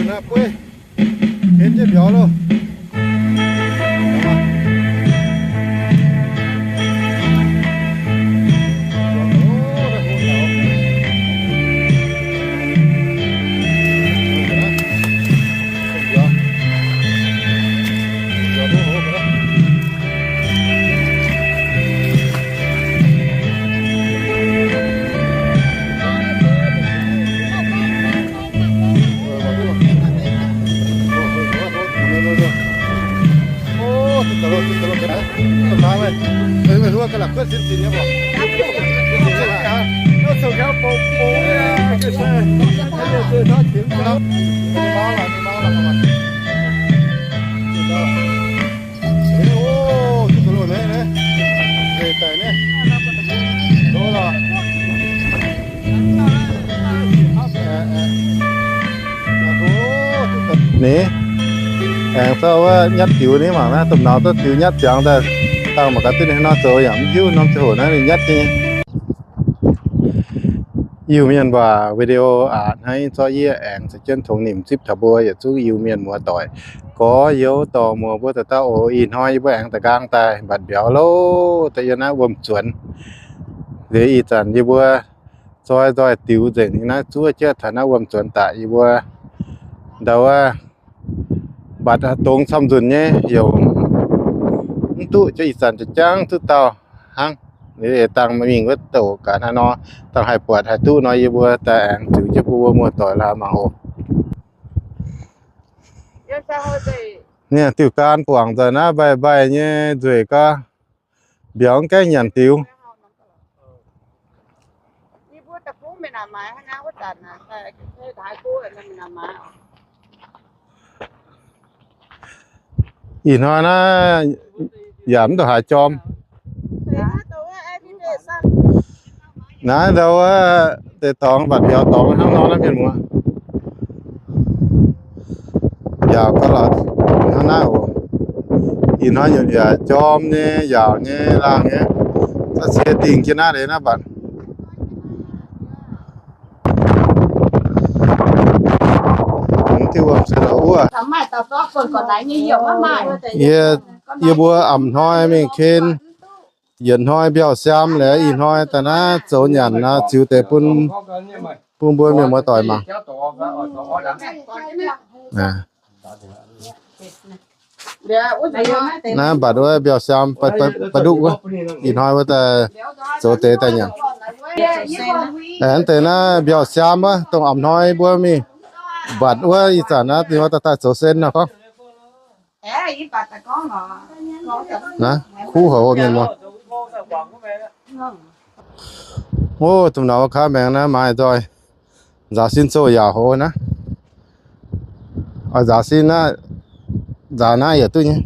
Bueiv, henv jienv mbiauz loh. Ninh aengx zorqv wuov nyatv diux ni mangc naaiv, domh nauz zorqv diux nyatv ziangx daaih, dangh mangc gaax duqv ninh hnangv nor zoux yaac mv hiuv norm ziangh hoc naaiv ninh nyatv nyei. Iu-Mienh waac video aac, hnangv zorqv yie aengx caux jienv tongx nimc zipv taux mbuo yietc zungv Iu-Mienh muoz-doic, gorx-youz dorh muoz mbuo daaih dauh oc. Ih hnoi yie mbuo aengx da'nqaang daaih mbatc mbiauz loh, daaih yiem naaiv wuom-zuonx. Liuz ih zanc yie mbuo zoi nzoih diux nzengc naaiv zuov jienv taux naaiv wuom-zuonx daaih, yie mbuo ndau wuov mbatc dongz camv nzunc nyei, yaac mv duqv, ih zanc jangv duqv dauh hnangv. Liuz dangh mingh wuov douc gaax haaix nor, dangh haih buatc haih duqv nor, yie mbuo daaih aengx ziux jienv bun mbuo muoz-doic laaix mangc oc. Ninh diuh gaan guangc nzengc naaiv mbaih mbaih nyei nzueic gaax, mbiauz mv gaengh nyanc diux. Ih hnoi naaiv yaac mv ndongc haaix jorm. Naaiv ndau wuov deix dorngx mbatc mbiauz dorngx hnangv nor naaiv mienh muoz. Yaac gauh lorz hnangv naaiv oc. Ih hnoi nyutc yaac jorm nyei, yaauc nyei, laangh nyei. Za'gengh dingh jienv naaiv deix naaiv mbatc. Diuh wuom-zuonx wuov. Yie, yie mbuo a'hnoi mingh ken, yietc hnoi mbiauz-siaam liuz, ih hnoi daaih naaiv zoux nyanc naaiv ziux deix bun, bun mbuo mienh muoz-doic mangc. Naaiv mbatc wuov mbiauz-siaam, ba'duqv wuov, ih hnoi wuov daaih zoux deix daaih nyanc. Aengx deix naaiv mbiauz-siaam wuov, dongh a'hnoi mbuo mingh mbatc wuov, ih zanc naaiv dingh wuov daaih daaih zoux sen nor gorngv. Naaiv kuv hoc mienh muoz. Ov, domh nauz kaav maengx naaiv maaih nzoih nzaaux sin zoh yaauc hoc naaiv. Oix nzaaux sin naaiv, nzaaux naaiv yaac duqv nyei.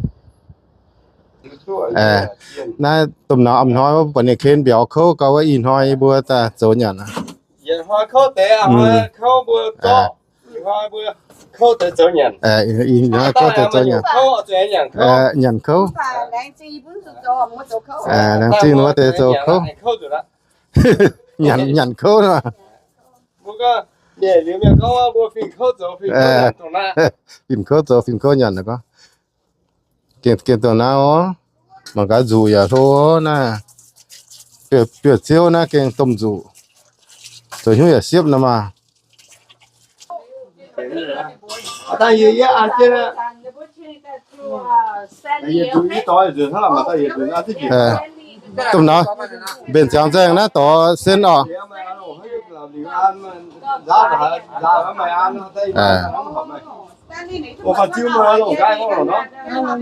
Naaiv domh nauz a'hnoi mbuo buatc ninh ken mbiauz kouv gau wuov, ih hnoi mbuo daaih zoux nyanc. Ih hnoi kouv deix zoux nyanc. Nyanc kouv. Laengz zingh wuov deix zoux kouv. Nyanc, nyanc kouv nor. Fingx kouv zoux fingx kouv nyanc gorngv. Gengh, gengh dongh naaiv oc. Mangc gaax nzuqc yaac hlo naaiv. Biouv-ziouv naaiv gengh domh nzuqc. Zoux hnyouv yaac siepv nor maah. Domh nauz mbenc ziangx nzaeng naaiv dorh sen oc.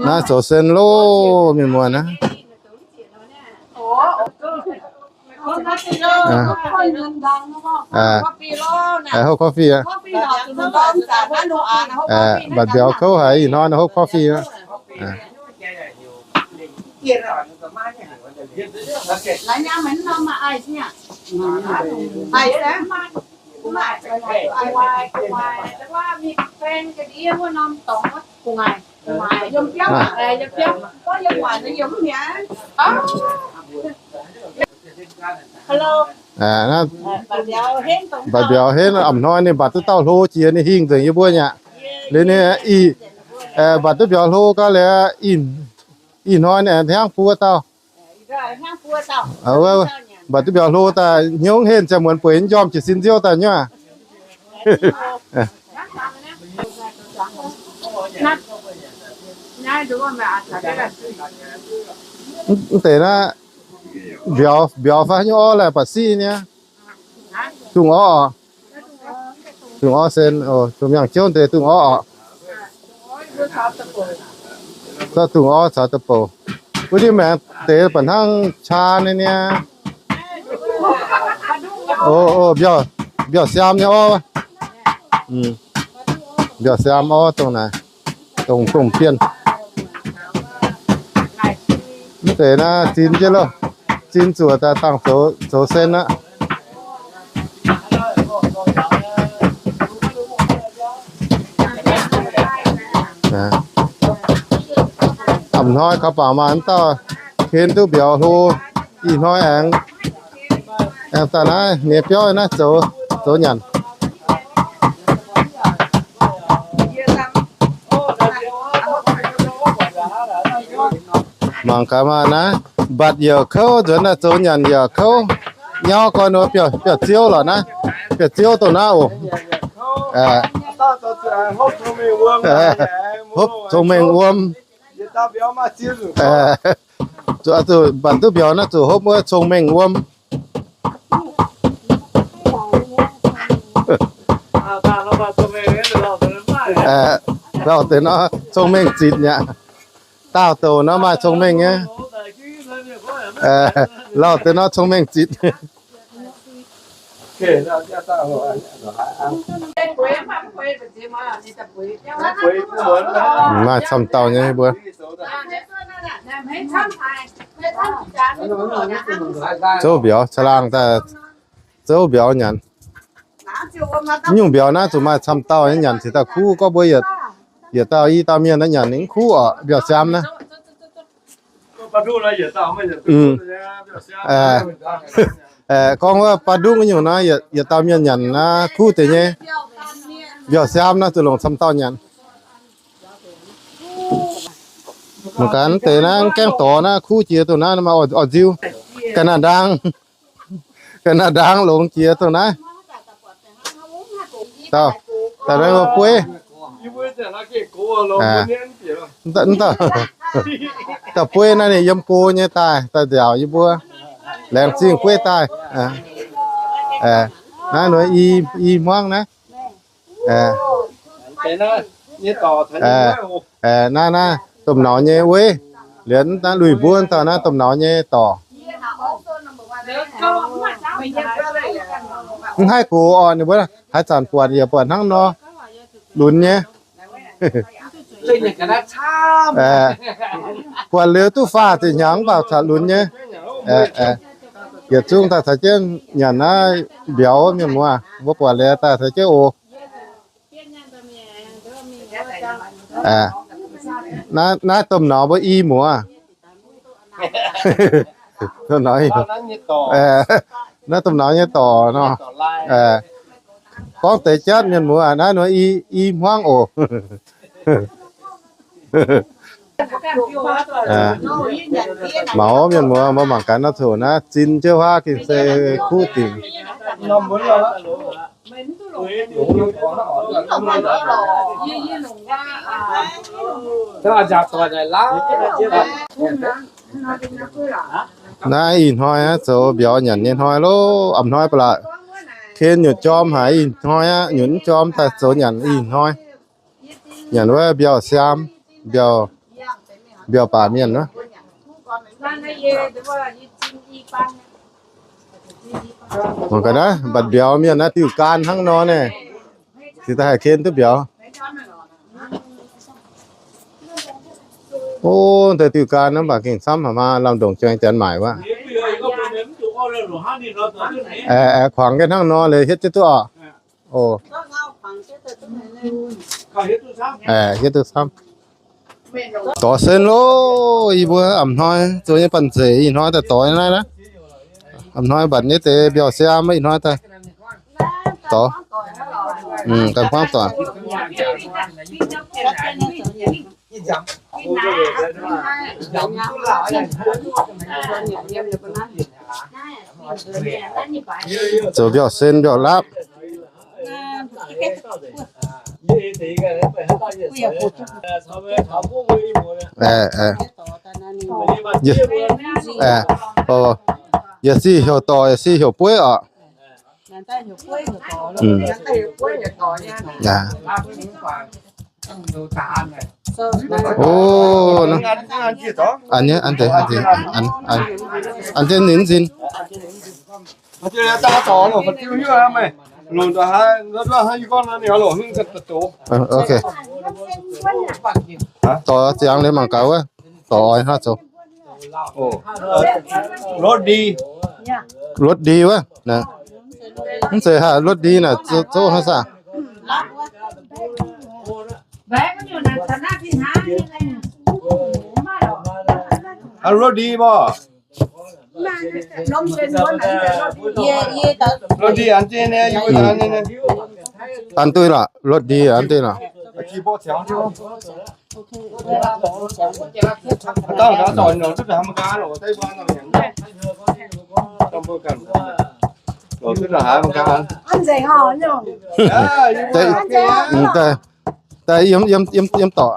Naaiv zoux sen loh, mienh muoz naaiv. Hopv coffee aqv. Mbatc mbiauz kouv haic, ih hnoi hopv coffee aqv. Naaiv mbatc mbiauz henv, a'hnoi ninh mbatc duqv dauh hlo jiex, ninh hingh nzengc yie mbuo nyei aqv. Liuz ninh ih, mbatc duqv mbiauz hlo gau liuz, ih hnoi ninh aengx hnyangx buo dauh. Mbatc duqv mbiauz hlo daaih hnyouv heh ziangh muonz bueix njormh jiez sin nziouv daaih nyei aqv. Mv deix naaiv mbiauz, mbiauz fai haaix nyungc orv laeh baac siqv nyei. Dungz orv oc. Dungz orv sen, dungz miangh jouv deix dungz orv oc. Zorqv dungz orv caux da'bouc. Wuov ndiev maengx deix baac hnangv qaa nyei niaa. O, mbiauz, mbiauz siaam nyei orv. Mbiauz siaam orv dongh naaic, dongh, dongh bienh. Mv deix naaiv zin jienv loh, zin zuoqc daaih dangh zoux, zoux sen aqv. A'hnoi kaux bangc maaih dauh ken duqv mbiauz hlo, ih hnoi aengx, aengx daaih naaiv nyei biauv naaiv zoux, zoux nyanc. Mangc gaax maaih naaiv, mbatc yaac kouv, nzuonx daaih zoux nyanc yaac kouv. Nyauv gorn biauv-ziouv lorqc naaiv, biauv-ziouv dongh naaiv oc. Hopv cong-mengh wuom. Zuqc mbatc duqv mbiauz naaiv zuqc hopv wuov cong-mengh wuom. Lauh deix nor cong-mengh zitc mi'aqv. Daauh douc nor maaih cong-mengh nyei. Lauh deix nor cong-mengh zitc. Maaih camv dauh nyei mbuo. Zouv mbiauz caangh laangh daaih, zouv mbiauz nyanc. Nyungc mbiauz naaiv zuqc maaih camv dauh nyei nyanc cingx daaih kuv. Gorngv mbuo yietc dauh i dauh mienh naaiv nyanc ninh mv kuv oc, mbiauz siaam naaiv. Gorngv wuov baa nduqv nyungc naaiv, yietc dauh mienh nyanc naaiv kuv deix nyei. Mbiauz siaam naaiv zuqc longc camv dauh nyanc. Mangc gaax deix naaiv gaengh dorh naaiv kuv jiex dongh naaiv, maaih oix nziu. Ga'naaiv ndaang, ga'naaiv ndaang longx jiex dongh naaiv. Dauh, dauh naaiv bueiv. Dauh bueiv naaiv ninh yiem go nyei daaih, daaih nziaauc yie mbuo. Laengz zingh bueiv daaih. Naaiv nor i hmuangv naaiv. Naaiv, naaiv domh naux nyei weiv. Liuz naaiv lui mbuo dauh naaiv domh naux nyei dorc. Mv haih gox oc, ninh mbuo haaix zanc buatc yaac buatc hnangv nor lunx nyei. Buatc liuz duqv faah ziepc hnyangx mv baac caux lunx nyei. Yietc zungv daaih caux jienv nyanc naaiv mbiauz mienh muoz, mbuo buatc liuz daaih caux jienv oc. Naaiv domh naux mbuo i muoz. Naaiv domh naux nyei dorc nor. Gorngv deix jatv mienh muoz, naaiv nor i hmuangv oc. Maux mienh muoz, mbuo mangc gaax nor, coc naaiv zin jienv huaav gengh se kuv dingc. Naaiv ih hnoi aqv, zoux mbiauz nyanc nyei hnoi loh. A'hnoi ba'laqc ken nyutc jorm haic, ih hnoi aqv, nyutc mv jorm daaih zoux nyanc ih hnoi. Nyanc wuov mbiauz siaam, mbiauz, mbiauz baac mienh wuov. Mangc gaax naaiv, mbatc mbiauz mienh naaiv diuh gaan hnangv nor naaiv. Cingx daaih haih ken duqv mbiauz. O, deix diuh gaan naaiv mv baac gengh camv haic maah, lamh ndongc jangx janx maaic wuov. Aengx kuangx ga'hnangv nor liuz hietv jienv duqv oc. O, hietv duqv camv. Dorh sen loh, yie mbuo a'hnoi zoux nyei banh zeic ih hnoi daaih dorh naaiv aqv. A'hnoi mbatc nyei deix mbiauz siaam ih hnoi daaih dorh. Ganh hmuangv doic. Zoux mbiauh sen mbiauh laapv. Aeqv, aeqv. Aeqv, o, yietc sic heuc dorc, yietc sic heuc bueiv oc. O, an, an deix, an deix, an, an, an deix ninh zinh. Ok. Dorc ziangx liuz mangc gaax wuov, dorc oix hnangv zoux. รสดี wuov. Mv zeiz haaix รสดี naaic, zoqv hnangv saah? รสดี บ่ รสดี an jienv nyei, yie mbuo an jienv nyei. An duqv lorqc, รสดี an duqv lorqc. Daaih yiem, yiem, yiem, yiem dorc.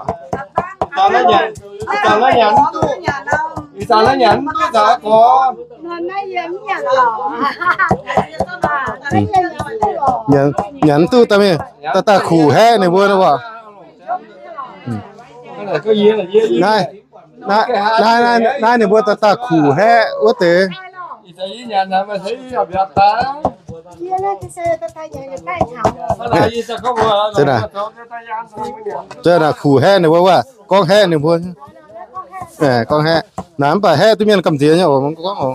Nyanc, nyanc duqv daaih mingh, daaih, daaih kuv haeqv ninh mbuo nor. Naaiv, naaiv, naaiv ninh mbuo daaih, daaih kuv haeqv wuov deix. Naaiv kuv haeqv ninh mbuo wuov, gorngv haeqv ninh mbuo. Gorngv haeqv. Naaiv mv baac haeqv duqv mienh gamh nziex nyei oc, mv gorngv oc.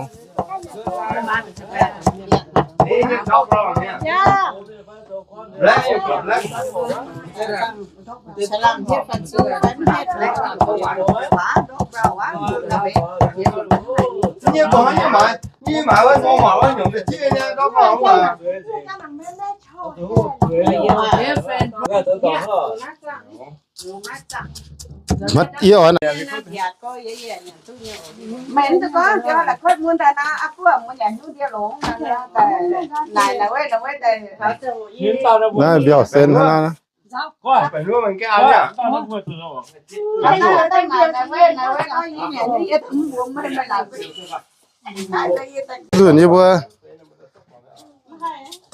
Maiv yie oix naaiv mbiauh sen hnangv naaiv. Nzunc yie mbuo,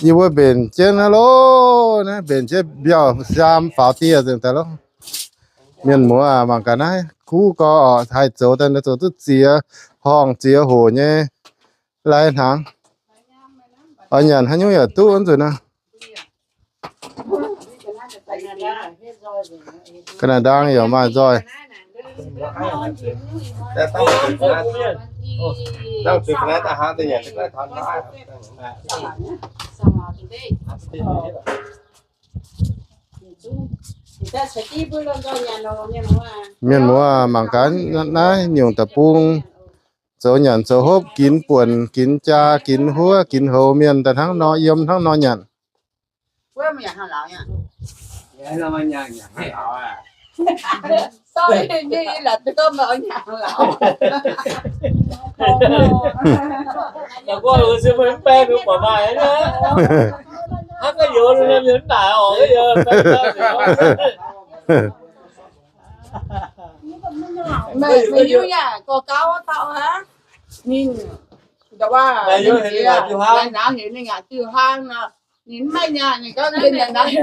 yie mbuo mbenc jienv hnangv loh, naaiv mbenc jienv mbiauh siaam faaux dieh nzengc daaih loh. Mienh muoz mangc gaax naaiv kuv gorx oc, haih zoux daaih zoux duqv ziex horngh ziex hoc nyei lai hnaangx. Oix nyanc haaix nyungc yaac duqv nzunc naaiv. Ga'naaiv ndaang yaac maaih nzoih. Mienh muoz mangc gaax naaiv nyungc deic-bung zoux nyanc zoux hopv, ginx buonc, ginx jaa, ginx huov, ginx houx mienh daaih hnangv nor yiem hnangv nor nyanc. Meih hiuv yaac gorx gauv wuov dauh hnangv. Ninh, nda waac, ninh ziex, lai nangv heuc ninh yaac diuh hlaang nor, ninh mv maaih nyaanh, ninh gorngv ninh nyanc naaiv.